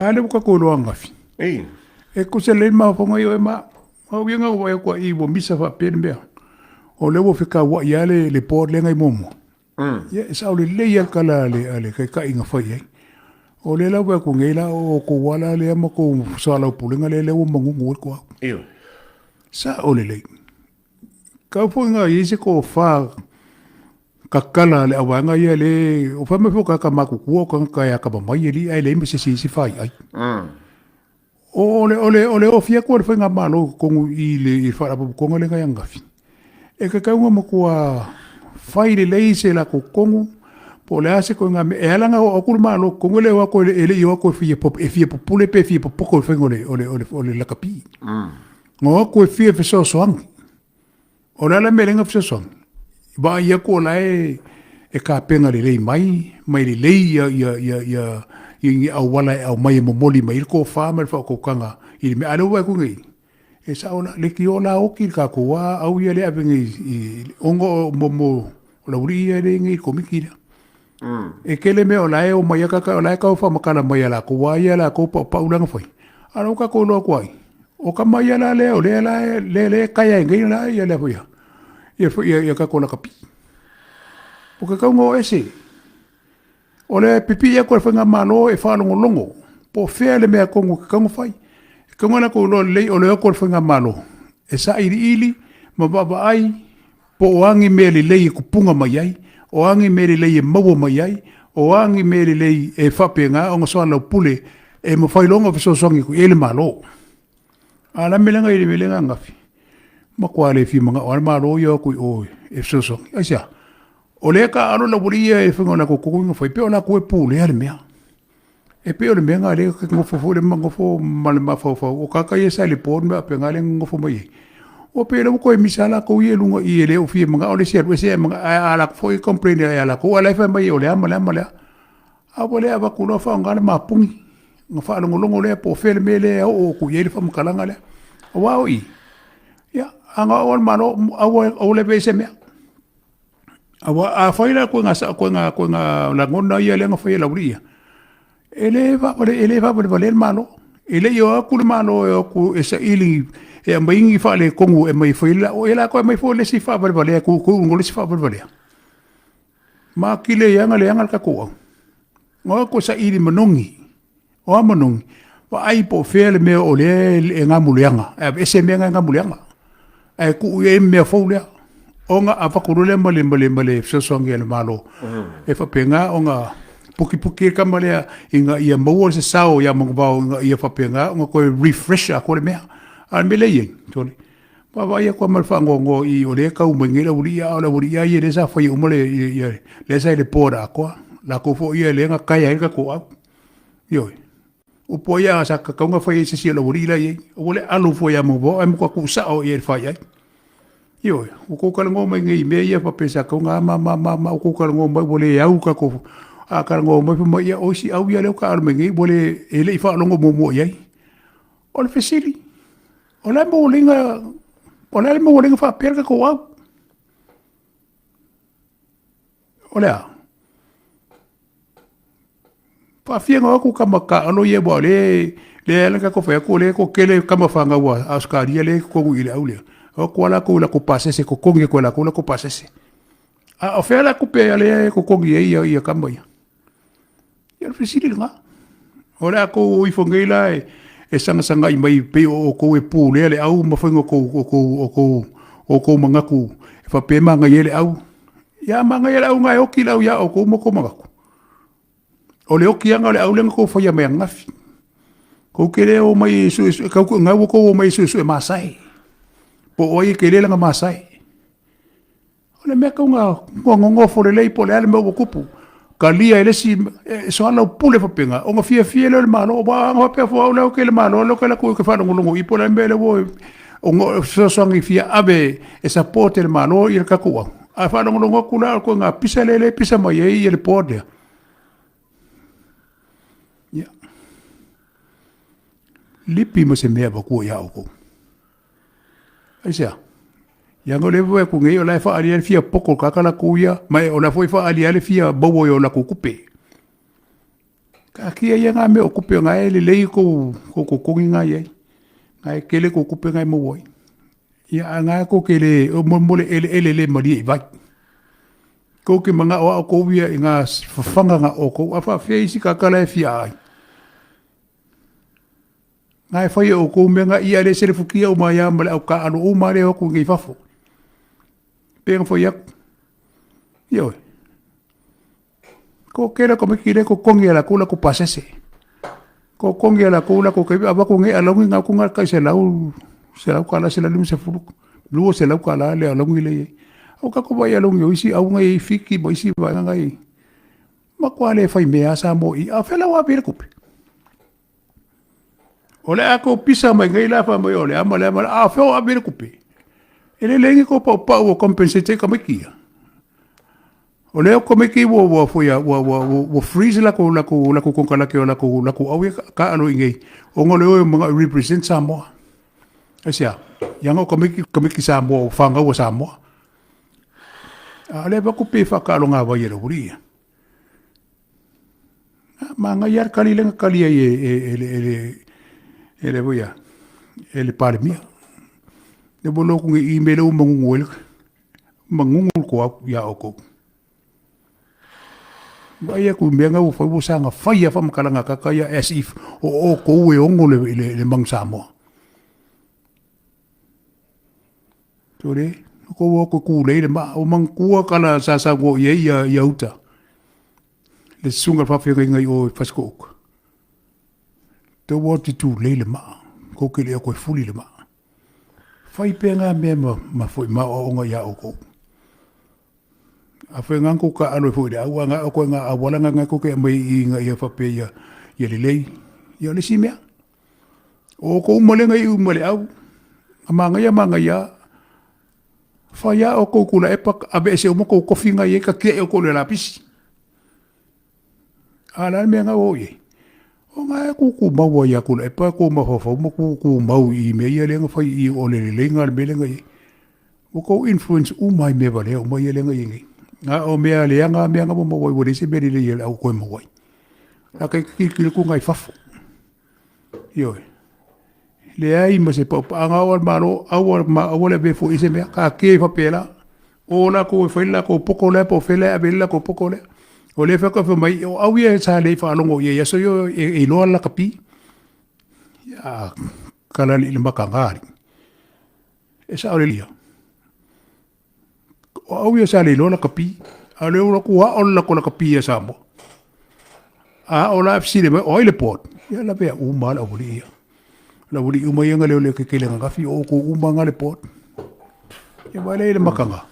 A lea ua tatou iloa ananafi. Ei. E tusa lelei le mafaufauga ia oe ma au ia na ou vaai atu i ua misa faapea le mea. O lea ua fetauai lava le, le board lea na i muamua. Ia e sao lelei lava le tala a le, a le taitai na fai ai. O lea la ua vaai atu nei la o outou lava la lea ma tou soalaupulega lea, lea ua manunu ai le toau. Ioe. Sao lelei. Tau foi na i ai se tofa tatala a le auvaega ia le, o fai mai foi o tagata matutua o tagata e atamamai alii ae leai ma se isi e isi faiai. O le, o le, o le ofi atu o le faigamalo i totonu i le, i le faalapotopotoga lea na i ananafi, e tatau ona matua fai lelei se latou tonu po o le a se ituaiga mea. E ala ona oo atu le Malo i totonu e le o atu e le i o atu e fia, e fia pupule pe fia popoto i le faiga o le, o le, o le, o le lakapi. Na o atu e fia fesoasoani. O le a le mea e leai na fesoasoani? Vaai atu o la e e tapena lelei mai, mai lelei ia ia ia ia ia ni auala e aumai e momoli mai ai le tofa ma le faautautaga i le mea. A o lea ua vaai atu nei, e sao la, leitioa la oti le tatou lava au ia lea e ave nei i ona o mo mo o le aualii ia lea e i ai nei i le Komiti lea. E tele mea o la e omai lava tagata o la e tau faamatala mai e latou a ia latou paupau la na fai, a o la ua tatou iloa atu ai, o tama ia la lea o lea la e lea e kai ai nei la ia lea foi ia foi ia tatou lakapi. Ua tatau ona o ese. O le pipii atu a le faigamalo e faalogologo po o fea le mea tonu e tatau ona fai. E tatau ona latou iloa lelei o le o atu o le faigamalo e sailiili ma vaavaai Po o a ni mea lelei e kupuga mai ai, o a ni mea lelei e maua mai ai, o a ni mea lelei e faapena ona soalaupule e mafai loa ona fesoasoani atu i ai le Malo. A o le a le mea lea na i ai i le mea lea na ananafi? Matua le fia manao lava le Malo ia o atu i o e fesoasoani. Aisea? O lea e taaalo le aualii ia e fai o latou tonu na fai, pei o latou e pulea le mea. E pei o le mea lena lea e nofo foi le nofo ma le mafaufau, o tagata ia sa i le board ma faapena lea na nonofo mai ai. Ua pei o lea ua toe misa lava latou ia i luga i i e le o fia manao le isi e alu ese ae a latou foi complain ia latou ae la e fai mai o le a ma le a ma le a. A ua le avatu loa faaaoga le mapuni ona faalogologo lea po o fea le mea lea e oo atu i ai le faamatalaga lea. Aua o i, ia, a na oo lava le Malo, aua aua le avea i ai se mea. Aua afai la koe ga koe ga koe ga lagona ia lea na fai e Laulii ia, e le faavale e le faavalevalea le Malo. E le i o atu le Malo e o atu e saili e aumai ni faaletonu e aumai e fai o ia latou e aumai foi le isi faavalevalea e kukuu le isi faavalevalea. Ma atili ai lava ona leaga le tatou au. Na o atu e saili manogi. O a manogi? Vaai po o fea le mea o lea e gamuleaga, e aveese mea na e gamuleaga, ae tuu i ai mea fou lea. Ona avatu loa lea ma le, ma le, ma le fesoasoani a le Malo, e faapena ona pukipuki ai le tama lea ina ia maua se sao ia Manuvao ina ia faapena ona toe refresh atoa le mea. A o le mea lea e i ai, sole, vaavaai atu lava ma le faanoanoa i o lea e tau mai nei le aualii, a o le aualii lava ia lea sa faia uma le, lea sa i le board atoa, latou foi ia lea na kaea ai le tatou au. Ioe. Upu ai a sa tatau ona fai ai se isi o le aualii la e i ai. Aua le alo fua ia Manuvao ae matua tuusao i ai i le fai ai. Ioe. Ua tou talanoa mai nei i mea ia faapea sa tatau ona a ma ma ma ma ua tou talanoa mai ua le au tatou a talanoa mai fai mai ia o isi au ia lea ua taaalo mai nei ua le e le i faalogo muamua i ai. O le fesili, o le a le maualiga o le a le maualiga faapea le tatou au? O le a? Faafia ona o atu tama taaalo ia aua o lea lea ala tatou fai atu o lea e toatele tama fanau a Ausetalia lea e i totonu i le au lea. O atu lava latou i latou pasese e totogi atu e latou latou pasese. A o fea la tupe a lea e totogi ai ia, ia tama ia? Ia o le fesili lena. O le a tou o ifo nei la e, e sagasagai mai pei o outou e pulea le au ma faiga o tou, o tou, o tou, o tou manatu e faapea e manaia ai le au. Ia a manaia le au lena e oti le au ia outou ma tou manatu. O le okiaga o le au lea na tou faia mai ananafi. Tou te le o mai e suesue, kau te gau tou o mai e suesue masae. Po o ai e tele lana masae. O le mea tau na nonofo lelei po o le a le mea ua tupu. Talia e le isi, e soalaupule faapena, ona fiafia lea o le Malo. Aua ana faapea foi au lea ou te i le Malo, lea ou te alu atu ou te faalogologo i i po o le a le mea lea ua ona fesoasoani fia ave e support e le Malo le tatou au. Ae faalogologo atu la o le ituaiga pisa lea e pisa mai ai le board lea. Ia. Lipi ma se mea e avatua ia outou. Aisea? Ia o lea foi atu nei o la e faaalia le fia poto o le tagata latou ia, ma o la foi e faaalia le fia maua i o latou tupe. Taatia ia na mea o tupe na e lelei kou totogi na i ai. Na e tele kou tupe na e maua ai. Ia a na tou te le, o mo le eleele le malie i vai. Tou te manao lava outou ia i na fafaga na o outou, a faapefea isi tagata la e fia aai? Na e fai e outou mea na, ia le selefutia uma ai lava ma le au taaalo uma lea e o atu nei i fafo. Pei ona fai atu, ioe. Toatele o tamaiti lea e totogi e latou latou pasese, totogi e latou latou taimi, avatu nei alauni na o le tai $100, $100, $150, $200 le alauni lea e i ai. A ua tatou vaai i alauni o isi auga ia e i ai Fiti ma isi vaega na e i ai, matua le faimea lava Samoa i i, a o fea la ua ave i ai le tupe? O le a tou pisa mai nei la fai mai o le a ma le a ma le a, a o fea o ave i ai le tupe? E le leai ni tou paupau o compensate ai tamaiti ia. O lea tamaiti ua ua foi ua ua ua freeze latou latou latou konekarate o latou latou au ia taaalo i inei ona o le o e manao e represent Samoa. Aisea? Leaga o tamaiti tamaiti Samoa o fanau a Samoa. A o lea e avatu pei e faataalogavai e le aualii ia. Manaia lava le tali lea na tali ai e le e le e le foi a e le Palemia. Lea ua iloa atu nei i i mea lea ua manunu ai le manunu le toau ia outou. Vaai atu i mea na ua fai ua saga fai lava faamatalaga a tagata ia as if o outou e ono le Manu Samoa. Sole, outou o atu e tulei le maa. Ua manatua tala sa saunoa i ai ia uta, le susuga i le faafeagaiga i o i Fasitoouta. Outou o atu e tulei le maa, tou te le o toe fuli le maa. Fai pea na mea ma foi ma aoaoga ia outou. Afai na tou taaalo ai foi i le au, a na o ituaiga auala na tou te aumai i i ina ia faapea ia, ia lelei. Ia o le isi mea, o outou uma lea na iu mai le au, a manaia manaia lava, fai lava outou tuilaepa, aveese uma tou tofi na e i ai, tatiai outou i le lapisi. A o le a le mea na ua oo i ai? O na e tutumau lava ia Tuilaepa tou mafaufau ma tutumau i mea ia lea na fai i i o le leleiga le mea lea na i ai. Ua tou influence uma lava i mea valea uma ia lea na i ai nei. Na o mea leaga lava mea na ua maua ai ua leai se mea lelei a le au toe maua ai. A ta tilotilo atu i fafo, ioe, leai ma se paupaaga o le Malo, aua, aua le avea fua i ai se mea, taatia ai faapela. O latou e fai le latou poko lea po o fea la e ave i ai le latou poko lea. O lea faatoa fai mai, o au ia sa le i faalogo i ai i aso ia e iloa le lakapi. Ia, kalalii le mataga alii. E sao lelei ia. O au ia sa le iloa lakapi, a o lea ua alu atu ao le latou lakapi ia Samoa. A o la e fesili mai, o ai le board? Ia lavea uma lava le aualii ia. Le aualii uma ia na leoleo kekele ananafi, o outou uma na le board. Ia vaai la i le mataga.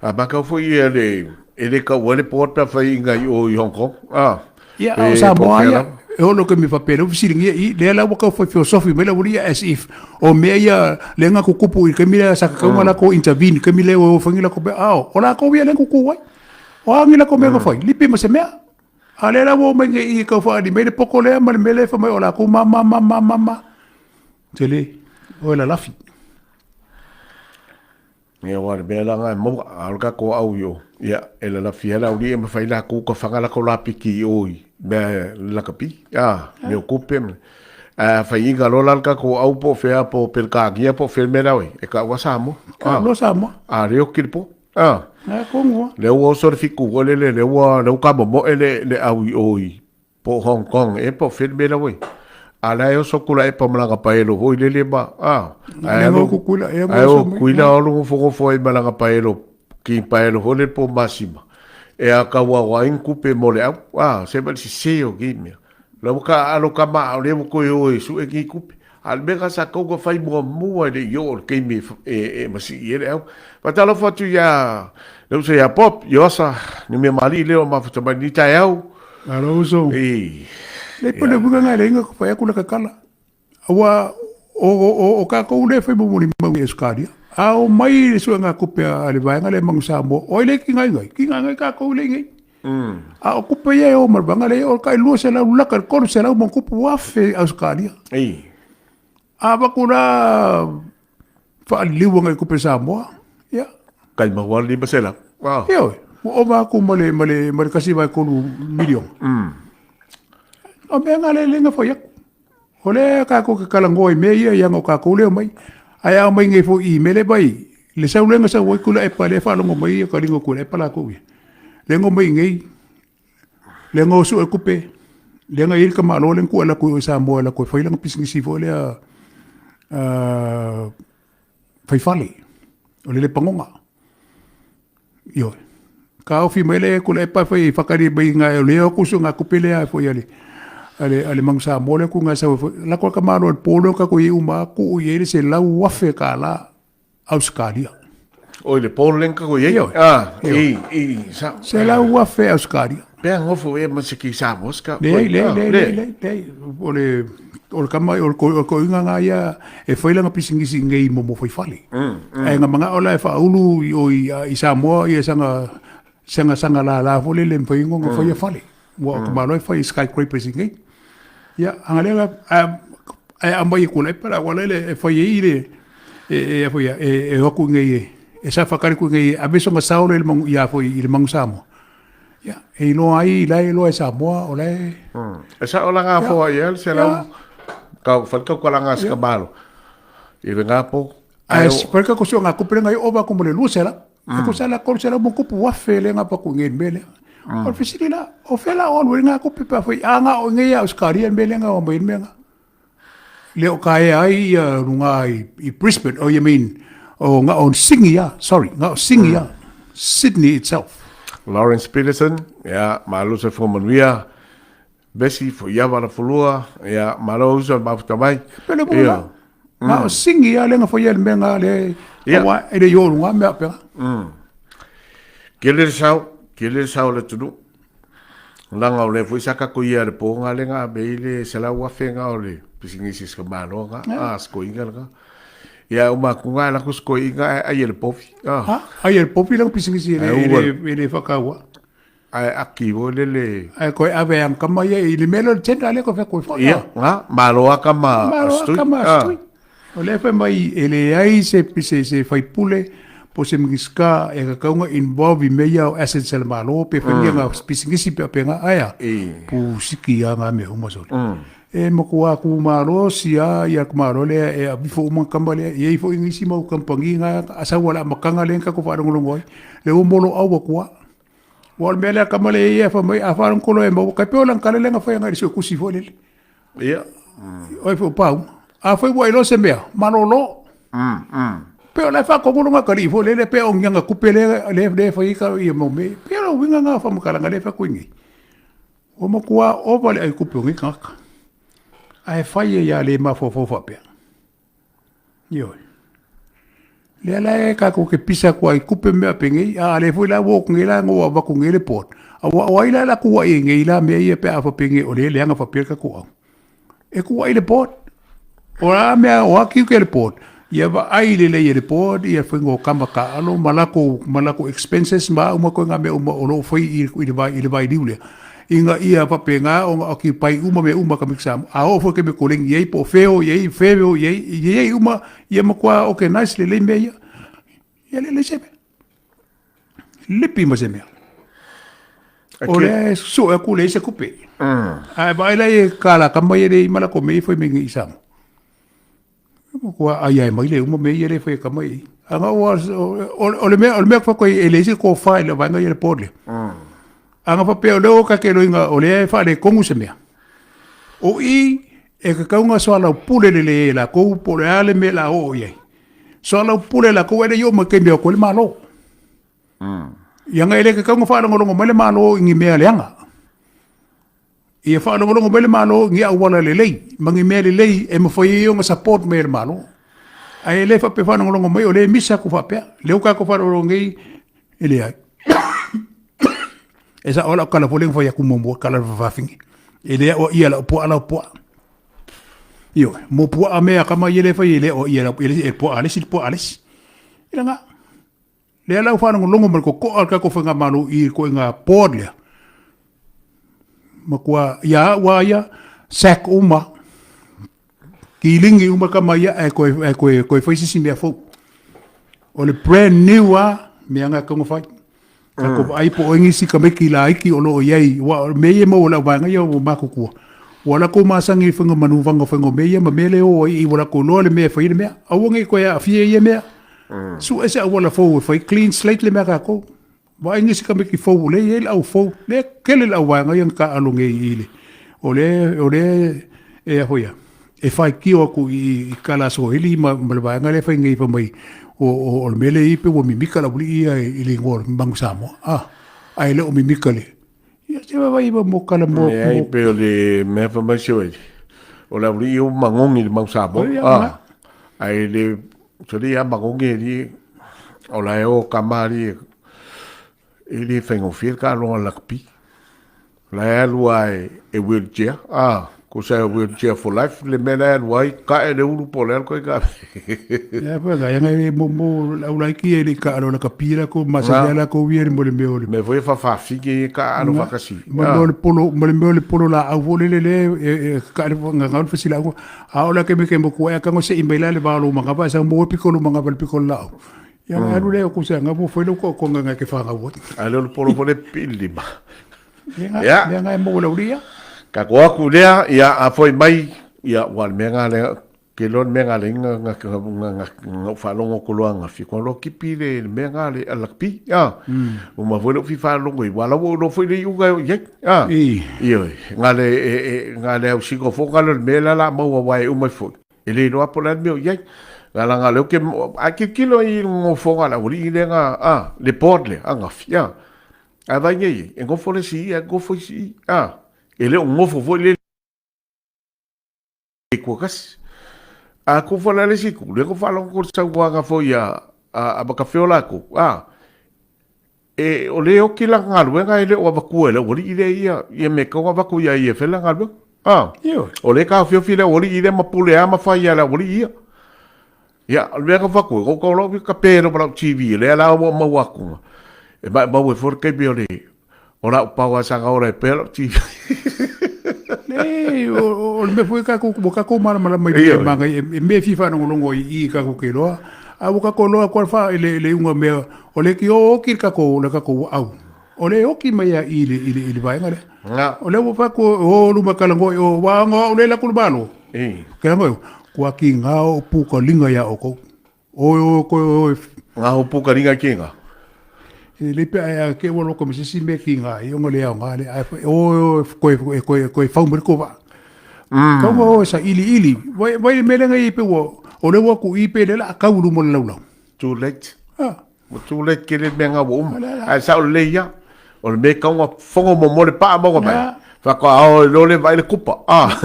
A matau foi ia le, e le taua ai le board pe afai inga i o i Hong Kong. Ah, Ia, a o Samoa ia, e ono ke mi faapea, lea ua fesiligia i, lea la ua tau fai feosofi mai le aualii ia as if o mea ia lea na tutupu i le taimi lea sa tatau ona latou intervene i le taimi lea ua fai ni latou mea, a o latou ia lea na tutu ai. O a ni latou mea na fai? Lipi ma se mea. A o lea la ua omai nei i i tau faaali mai le poto lea ma le mea lea fai mai o latou ma ma ma ma ma ma. Tele, o e lalafi. Ia aua o le mea la lena e maua, a o le tatou au i o, ia e lalafia le aualii ma fai latou ka faga latou lapiki i o i mea lakapi, a, mea o tupe ma, ae a fai inga loa la le tatou au po o fea po o Peretania po o fea le mea la oi, e tau lava Samoa. Tau loa Samoa. A lea oti le po. A. A tonu lava. Lea ua oso le fitu foi lele, lea ua, lea ua tamomoe le, le au i o i po o Hong Kong ea po o fea le mea la ua i ai. A o la e oso atu la epa ma lana paelo foi lele ma, a, ae alu, ae o Tutuila alu nofonofo ai ma lana paelo, king paelo foi lele po o masima, e a tau ao ai ni tupe mo le au, a, se ma le sese o nei mea. La ua taaalo tama a o lea ua toe o e sue nei tupe. A o le mea lena sa tatau ona fai muamua e le i oo i le taimi e masii ai le au. Faatalofa atu ia le uso ia Bob Ioasa Numiamalii lea o mafuta mai lenei taeao. Malo uso. Ei. Le po le uiga ngai le inga ko fai aku le kakala. Aua o kākou lea e fai mulimuli i Ausetalia. A o mai le suega kupe a le vaega lea Manu Samoa, o ai lea e tigaina ai? Tigaina ai kākou lea i inei. A o kupe ia e o ma le vaega lea, o le tai 200 laka i le 300 ma ona tupu afe Ausetalia. Ei. A avatu la faaliliu agai i kupe Samoa, ia. Tai maua le 500. Ioe, ua ova atu ma le 1.3 miliona. O mea nga le le nga fai aku. O lea tatou te talanoa i mea ia ia o tatou lea omai. Ae a omai nei foi i mea lea vai le sau lea na sau ai Tuilaepa lea e faalogo mai ia taliga o Tuilaepa latou ia. Lea na omai i inei, lea na o sue tupe, lea na i ai le tamaloa lea na tuu e alu atu i Samoa e alu atu e fai lana pisinisi foi lea fai fale, o le Lepanoga. Ioe. Taofi mai lea e Tuilaepa e fai e faatali mai na o lea o atu suega tupe lea foi a le a le Manu Samoa lea ku na sau foi. Lako le tamaloa i le po lea tatou i ai uma tuu i ai le $100,000 Ausetalia. Oi le po lea tatou i ai. Ioe. Ah, i i sa. $100,000 Ausetalia. Pe ngofo e ma se ki Samoa ska. Leai, leai, leai, leai, leai, leai. O le o le tama o le toeaina na ia e fai lana pisinisi nei mo mo faifale. Ae na manao la e faaulu i o i Samoa ia sanga sanga sanga la la foi lele mafai ona faia fale. Ua o tamaloa e fai i skyscrapers i nei. Ia, anga lea ae aumai e Tuilaepa le auala lea e fai ai le e foi e o atu i nei e sa faatali atu i nei e ave sona sao lea i le manu ia foi i le Manu Samoa. Ia, e iloa ai, la e iloa e Samoa, o la e... E sao la ngā whoa ia, se lau, kau, whalikau ka la ngā sika malo. I le ngā pō. Ae, whalikau ko sio ngā kupe lenga i ova ko mo le lua sela. E ko sala kolu sela mo kupu wafe le ngā paku ngei me lea. O le fesili la, o whela o alu e ngā kupe pa whai, a ngā o ngei a Australia me lenga o mai me ngā. Le o ka e ai ia runga i, i Brisbane, oh you mean, o nga o Sydney ah, sorry, nga o Sydney ah, Sydney itself. Lawrence Peterson, ia, malo se fo manuia. Besi fo ia wala fulua, ia, malo uso mafuta mai. Pele mo la. Nga o Sydney ah, lenga fo ia le mea nga le, awa, e le yo runga mea pera. Kele le sao, kele le sao le tunu. Langa o le foi sa kako ia le po nga le nga me i le 100,000 nga o le pisinisi ska malo nga a sko inga nga. Ia o ma ku nga la ku sko inga ai le pofi. Ah. Ha, ai le pofi la pisinisi le le le whakaua. Ai aki wo le le. Ai koe ave ang kama ia i le melo le tenda le ko fe koe whaka. Ia, nga malo aka ma Malo aka ma astui. O lea fai mai e leai se se se faipule po se Minisita e tatau ona involve i mea ia o assets a le Malo pe fai nia nga pisinisi pe faapena ae a? Pusiki a nga mea uma sole. E matua kumalosi a ia le Malo lea e avifo uma kama lea. E i ai foi nisi mau kamupani nga a sau a le amataga lea na tatou faalogologo ai, lea ua moloau atu lava. Aua o le mea lea kama lea e i ai fai mai a faalogologo e maua, tai pei o lana tala lea na fai agai i le suetusi foi lele. Ia. Oi foi pau. A foi ua iloa se mea, malolo. Pe o la e faatonu lona atalii foi lele, pe o ni ana tupe lea lea lea e fai ai ka ia mau mea ia. Pei o le uiga lena o faamatalaga lea e fai atu ai nei. Ua matua ova le aitupe o nei tagata. Ae fai ai lava le mafaufau faapea. Ioe. Lea la e tatou te pisa atu ai tupe mea penei, a lea foi la ua o atu nei la na ua avatu nei le board. Aua o ai la la tuuai ai nei la mea ia pe a faapea o lea e leaga faapea le tatou au. E tuuai le board. O a mea o a tiute le board, ia vaai lelei e le board ia faiga o kama taaalo ma latou ma latou expenses ma a uma ituaiga mea uma o lo o fai i le vai i le vailiu lea. Ina ia faapena ona occupy uma mea uma a tamaiti Samoa. A oo foi i le taimi e koleni ai po o fea o i ai, fea o i ai, ia i ai uma, ia matua organize lelei mea ia. Ia lelei se mea. Lipi ma se mea. O lea e sue atu leai se tupe. Ae vaai la i kala kama ia le i ma lako mea ia fai mai nei i Samoa. Kua ai ai mai le uma mea ia le fai e kama i. Anga ua o le mea o le mea fa koe e le isi ko fa le vaenga ia le pole. Anga fa pe o le o ka ke loinga o le fa le kongu se mea. O i e ka kaunga so ala pule le le la ko po le ale me la o i ai. So ala pule la ko ele yo ma ke mea ko le malo. Ia nga ele ka kaunga fa longolongo mai le malo i ngi mea leanga. Ia faalogologo mai le Malo i ni auala lelei ma ni mea lelei e mafai ai ona support mai e le Malo. Ae le faapea faalogologo mai o lea e misa atu faapea. Lea ua tatou faalogologo nei e leai. E sao lau tala foi lea na fai atu muamua, tala o le fafafine. E le aoaia e lau puaa lau puaa. Ioe, mo puaa mea kama ia lea e fai e le aoaia e lau, e le puaa a le isi le puaa a le isi. I lana, Lea la ua faalogologo ma le totoa le tatou faigamalo i le ituaiga board lea. Matua ia au lava ia, sack uma, kiligi uma tama ia ae toe, ae toe, toe fai se isi mea fou. O le brand new lava mea na e tatau ona fai. Tatou vaai po o ai nisi tamaiti laiti o lo o i ai, aua o mea ia e maua i lau vaega ia ua matutua. Ua lakou masani i faiga manuvaga faiga o mea ia ma mea lea e o ai i ua lakou iloa le mea e fai ai le mea. Aua ne i toe aafia ia mea. Sue se auala fou e fai clean slate le mea a tatou. Vaai nisi tamaiti fou o lea e i ai le au fou, lea e tele le auvaega ia na taaalo nei i le, o lea, o lea e a foi a, e faitio atu i i Kala Soeli ma, ma le vaega lea e fai nei fai mai o, o, o le mea lea e i ai pei ua mimita le aualii ia i le igoa o le Manu Samoa, a, ae le o mimita le, ia se vaai mo tala mo, Leai, pei o le mea fai mai se oe, o le aualii ia ua magogi i le Manu Samoa, a, ae le, Soli ia magogi e li, o la e o kama li e le faigofie le taaloga lakapi. La e alu a e wheelchair, ah, ko sa wheelchair for life le mea la e alu ai, ka e le ulu po le alu koe ka. Ia pa ga nga e mo mo au laiki e le ka alo lakapi la ko ma sa la ko wie mo le mea o le. Me foi fa fa fike ka alo fa kasi. Ma le polo ma le mea o le polo la au le le le e ka le nga nga fa sila ko. A o la ke me ke mo ku e ka ngo se i mai la le va lo manga va sa mo piko lo manga va le piko la. Ia nga alu le ku sa nga mo foi lo ko ko nga ke fa nga wo. A le polo polo pili ma. Ia nga ia nga mo lo lia. Ka ko aku lea ia a foi mai ia wa le nga le ke lo me nga le nga nga nga nga nga fa longo ko lo nga fi ko lo kipi le me nga le ala pi ya. O ma foi lo fi fa longo i wala wo lo foi le yuga ye. Ah. Ioe, nga le e, e, nga le au siko fo nga le me la la maua wai uma fo. E le iloa po le mea o iai. Nga la nga le ke a ke kilo i ngo fo nga la uri le nga a le port le a nga fia. A vai nei e ngofo le si a ngofo si a e le ngofo fo le kua kasi. A ko fo la le si ku le ko fa lo ko sa wa nga fo ia a ba ka feo la ko a E, o le oki la galuega e le o avakua e le aualii lea ia, ia me kau avaku ia ia fela galuega. Ah, o le ka fiofi le aualii lea ma pule a ma fai ia le aualii ia. Ia, o le mea ka faku, ko kau lau ka pē lo lau TV, lea la ua mau aku. E mai mau e fore kei o le, o lau pau a sanga ora e pē lau TV. Le, o le mea foi kākou, ua kākou malamalama i le manga, e mea fia faalogologo ai i kākou ke loa. A ua kākou loa koa wha i le, le unga mea, o le ki o oki le kākou, le kākou au. O le oki mai a i le, i le, i le vaenga le. Nga. O le ua wha o luma kalango i o wā ngā o le laku le malo. I. Ke lango kua ki ngā o puka linga ia o kou. Oi, oi, koi, oi. Ngā o puka ringa ki ngā. E le pe ai ke ua loko misisi me ki ngā i onga le au ngā le ai oi, oi, koe, koe, koe, koe whau mere ko wā. Kau ngā oi sa ili ili. Vai, vai le melenga i pe ua, o le ua ku i pe le la kau lu mo le laulau. Too late. Ah. Ua too late ke le mea ngā ua uma. Ai sa o le ia, o le me kau ngā whango mo mo le paa mo ngā mai. Whaka ao e lole vai le kupa. Ah.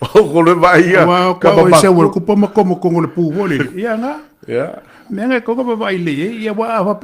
O ko le vai ia. Wa ka ko oi se ua kupa ma komo kongo le pū le. Ia ngā. Ia. Mea ngā konga pa vai le ia wa a